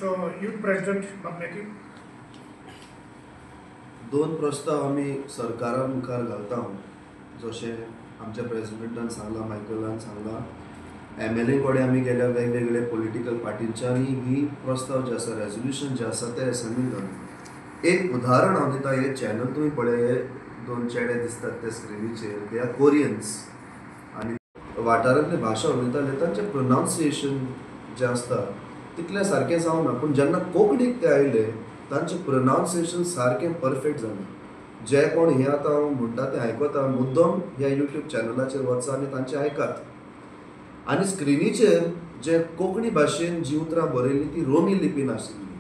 आमचो youth president बाब Matthew. दोन प्रस्ताव आमी सरकारा मुखार घालता, जशें आमच्या प्रेसिडेंटान सांगलां, मायकलान सांगलां, एम एल ए कडेन आमी गेल्या, वेगवेगळे पॉलिटिकल पार्टींच्या, आनी ही प्रस्ताव जे आसा, रेजोल्युशन जे आसा ते असेंब्लीन घालता. एक उदाहरण हांव दिता. हे चॅनल तुमी पळय, हे दोन चेडे दिसतात ते स्क्रिनीचेर, they are Koreans आनी वाठारांतली भाशा उलयताले. तांचें प्रोनावन्सिएशन जें आसता तितलें सारकें जावना, पूण जेन्ना कोंकणीक ते आयले, तांचें प्रोनावन्सिएशन सारकें परफेक्ट जालें. जे कोण हें आतां हांव म्हणटा तें आयकता, मुद्दम ह्या युट्यूब चॅनलाचेर वचा आनी तांचें आयकात. आनी स्क्रिनीचेर जे कोंकणी भाशेन जीं उतरां बरयल्लीं ती रोमी लिपीन आशिल्ली.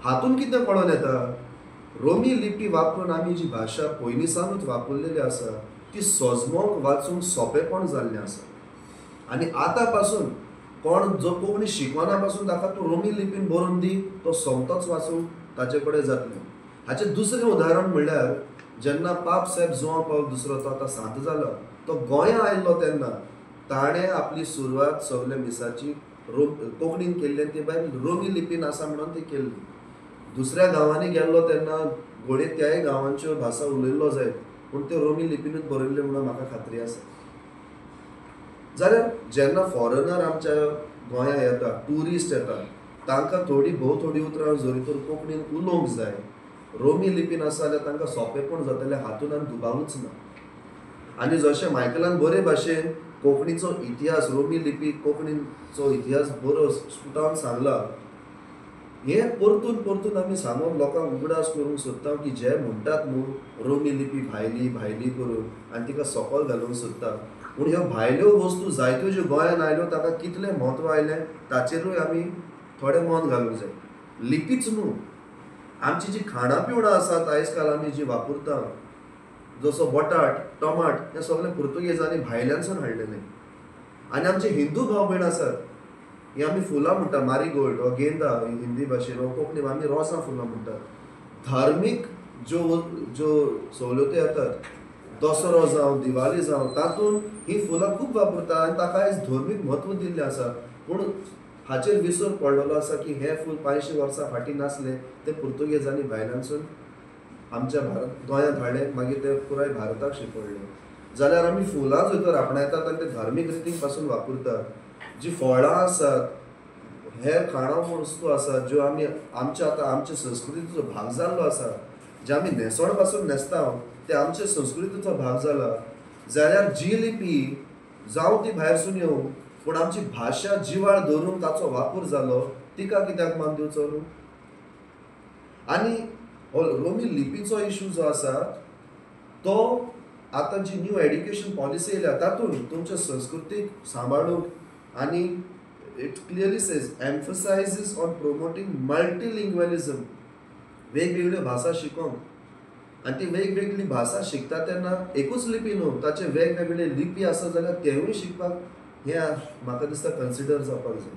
हातून कितें कळोन येता? रोमी लिपी वापरून आमी जी भाशा पयलींसानूच वापरलेली आसा ती सोजमोंक, वाचूंक सोंपेपण जाल्लें आसा. आनी आतां पासून कोण जो कोंकणी शिकना पासून ताका तूं रोमी लिपीन बरोवन दी, तो सोमतोच वाचूंक ताचे कडेन जातलें. हाचें दुसरें उदाहरण म्हणल्यार, जेन्ना पाप साहेब जुवांव पावल दुसरो, तो आतां सांत जालो, तो गोंया आयल्लो तेन्ना ताणें आपली सुरवात सगल्या मिसाची कोंकणीन केल्ली आनी ती बायल रोमी लिपीन आसा म्हणून ती केल्ली. दुसऱ्या गांवांनी गेल्लो तेन्ना घडये त्याय गांवांच्यो भाशा उलयल्लो जायत, पूण त्यो रोमी लिपीनूच बरयल्ल्यो म्हणून म्हाका खात्री आसा. जाल्यार जेन्ना फॉरेनर आमच्या गोंया येता, ट्युरिस्ट येता, तांकां थोडी भोव थोडी उतरां जरी तर कोंकणीन उलोवंक जाय, रोमी लिपीन आसा जाल्यार तांकां सोंपेपण जातलें, हातून आनी दुबावूच ना. आनी जशें मायकलान बरे भाशेन कोंकणीचो इतिहास, रोमी लिपी कोंकणीचो इतिहास बरो स्फुटावन सांगला, हें परतून परतून आमी सांगून लोकांक उगडास करूंक सोदता की जे म्हणटात न्हू रोमी लिपी भायली भायली करून आनी तिका सोकोल घालूंक सोदता, पूण ह्यो भायल्यो वस्तू जायत्यो ज्यो गोंयांत आयल्यो ताका कितलें म्हत्व आयलें ताचेरूय आमी थोडें मन घालूंक जाय. लिपीच न्हू, आमची जी खाणां पिवणां आसात आयज काल आमी जी वापरता, जसो बटाट, टमाट, हें सगळें पुर्तुगेजांनी भायल्यानसून हाडलेलें. आनी आमचे हिंदू भाव भयण आसात, ही आमी फुलां म्हणटा, मारीगोल्ड वा गेंदा हिंदी भाशेन वा कोंकणी आमी रोसां फुलां म्हणटात. धार्मीक ज्यो ज्यो सवलत्यो येतात, दसरो जावं, दिवाळी जावं, तातूंत ही फुलां खूब वापरता आनी ताका आयज धर्मीक म्हत्व दिल्लें आसा. पूण हाचेर विसर पडलेलो आसा की हें फूल 500 वर्सां फाटीं नासलें, तें पुर्तुगेजांनी भायल्यानसून आमच्या भारत गोंयांत हाडलें, मागीर तें पुराय भारताक शिंपडलें. जाल्यार आमी फुलां जर तर आपणायतात आनी ते धार्मीक रितीन पासून वापरतात, जी फळां आसात, हेर खाणां वस्तू आसात ज्यो आमी आमच्या आतां आमच्या संस्कृतीचो भाग जाल्लो आसा, जे आमी न्हेसण पासून न्हेसता ते आमचे संस्कृतीचो भाग जाला. जाल्यार जी लिपी जावं ती भायरसून येवं, पूण आमची भाशा जिवाळ धरून ताचो वापर जालो, तिका कित्याक मान दिवचो न्हू? आनी हो रोमी लिपीचो इशू जो आसा तो आतां जी न्यू एड्युकेशन पॉलिसी येयल्या तातूंत तुमच्या संस्कृतीक सांबाळूंक, आनी it clearly says emphasizes on promoting multilingualism, वेगवेगळ्यो भाशा शिकोवंक. आनी ती वेगवेगळी भाशा शिकता तेन्ना एकूच लिपी न्हू, ताचे वेगवेगळे लिपी आसा जाल्यार तेवूय शिकपाक हें म्हाका दिसता कन्सिडर जावपाक जाय.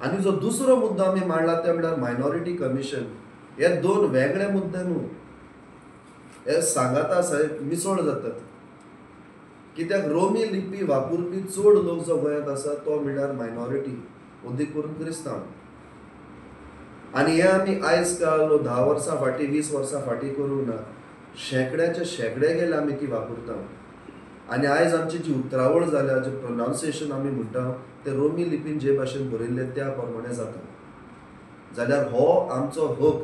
आनी जो दुसरो मुद्दो आमी मांडला ते म्हणल्यार मायनॉरिटी कमिशन. हे दोन वेगळे मुद्दे न्हू, हे सांगाता साहेब मिसळ जातात. कित्याक रोमी लिपी वापरपी चड लोक जो गोंयांत आसा तो म्हणल्यार मायनॉरिटी, अदीक करून क्रिस्तांव. आनी हे आमी आयज काल 10 वर्सां फाटीं, 20 वर्सां फाटीं करूंक ना, शेंकड्याचे शेंकडे गेले आमी ती वापरता. आनी आयज आमची जी उतरावळ जाल्या, जे प्रोनावन्सिएशन आमी म्हणटा ते रोमी लिपीन जे भाशेन बरयल्लें त्या प्रमाणे जाता. जाल्यार हो आमचो हक,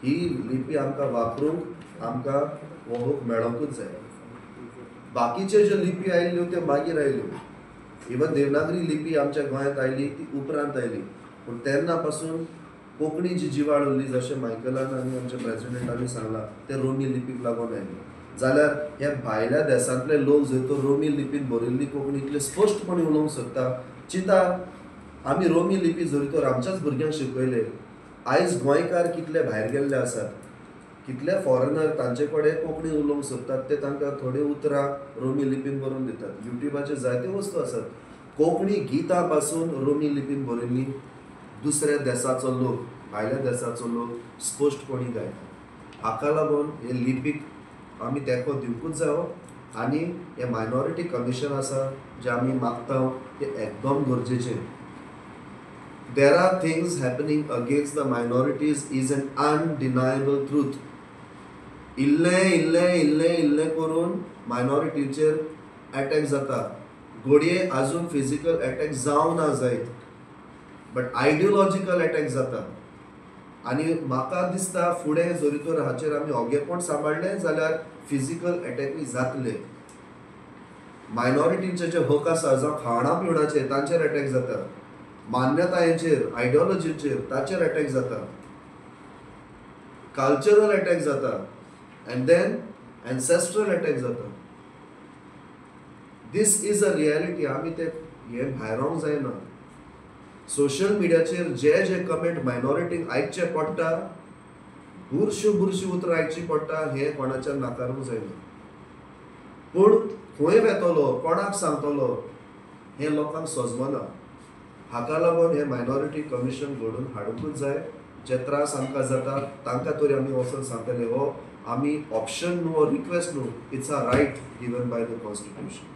ही लिपी आमकां वापरूंक आमकां हो हक मेळोंकूच जाय. बाकीच्यो ज्यो लिपी आयल्यो त्यो मागीर आयल्यो, इवन देवनागरी लिपी आमच्या गोंयांत आयली ती उपरांत आयली, पूण तेन्ना पासून कोंकणी जी जिवाळ उरली, जशें मायकलान आनी आमच्या प्रेसिडेंटांनी सांगलां, ते रोमी लिपीक लागून आयली. जाल्यार ह्या भायल्या देसांतले लोक जर तो रोमी लिपीन बरयल्ली कोंकणी इतले स्पश्टपणी उलोवंक सोदता, चिंता आमी रोमी लिपी जरी तर आमच्याच भुरग्यांक शिकयले, आयज गोंयकार कितले भायर गेल्ले आसात, कितले फॉरेनर तांचे कडेन कोंकणी उलोवंक सोदतात, ते तांकां थोडी उतरां रोमी लिपीन बरोवन दितात. युट्यूबाचेर जायत्यो वस्तू आसात, कोंकणी गितां पासून रोमी लिपीन बरयल्ली दुसऱ्या देसाचो लोक, भायल्या देसाचो लोक स्पश्टपणी गायता. हाका लागून हे लिपीक आमी तेंको दिवंकूच जायो. आनी हें मायनॉरिटी कमिशन आसा जें आमी मागता तें एकदम गरजेचें. There are things happening against the minorities is an undeniable truth. इल्लें इल्लें इल्लें इल्लें करून मायनॉरिटीचेर एटॅक जाता. घडये आजून फिजिकल एटॅक जावना जायत, बट आयडियोलॉजिकल एटॅक जाता. आनी म्हाका दिसता फुडें जरी तर हाचेर आमी ओगेपण सांबाळ्ळें जाल्यार फिजिकल एटॅकूय जातले. मायनॉरिटींचे जे हक आसा, जावं खाणा पिवणाचेर, तांचेर एटॅक जाता. मान्यतायेचेर, आयडियोलॉजीचेर, ताचेर एटॅक जाता. कल्चरल एटॅक जाता, एंड then ancestral attack जाता. This is a reality. आमी ते हें भायरावंक जायना. सोशल मिडियाचेर जे जे कमेंट मायनॉरिटींक आयकचे पडटा, बुरश्यो बुरशीं उतरां आयकचीं पडटा, हें कोणाच्यान नाकारूंक जायना. पूण खंय वेतलो, कोणाक सांगतलो हें लोकांक सजमना. हाका लागून हें मायनॉरिटी कमिशन घडोवन हाडुंकूच जाय. जे त्रास आमकां जाता तांकां तरी आमी वचून सांगतले, हो आमी ऑप्शन न्हू, हो रिक्वेस्ट न्हू, it's a right given by the constitution.